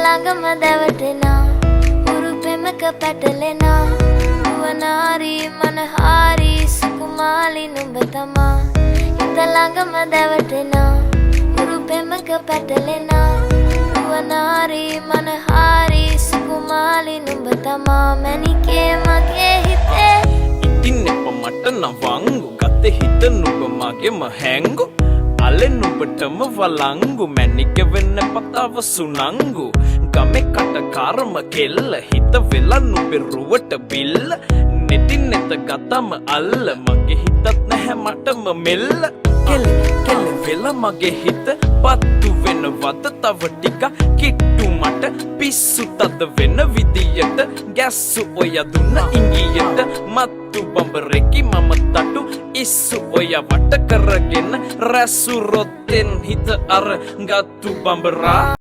ළඟම දැවටෙනා, උරු පෙමක පැටලෙනා, නුවනාරී මනහාරී සුකුමාලි නුඹ තමා. හිත ළඟම දැවටෙනා, උරු පෙමක පැටලෙනා, නුවනාරී මනහාරී සුකුමාලි නුඹ තමා. මැණිකේ මගේ හිතේ. ඉතින් එප මට නවංගු, ගත හිත නුඹ මගේම හැංගු. අලෙ නුඹටම වලංගු, මැණික වෙන්න පතාව සුනංගු. ගමේ කටකාරම කෙල්ල, හිත වෙලා නුඹේ රුවට බිල්ල. නෙතින් නෙත ගතම අල්ල, මගේ හිතත් නැහැ මටම මෙල්ල. කෙලෙ කෙලෙ වෙලා මගේ හිත පත්තු වෙනවද තව ටිකක්? කිට්ටු මට පිස්සු තද වෙන විදියට ගැස්සු. ඔය දුන්න ඉංගියට මත්තු බඹරෙකි මම, තටු ඉස්සු. ඔය වට කරගෙන රැස්සු රොත්තෙන් හිත අර ගත්තු බඹරා.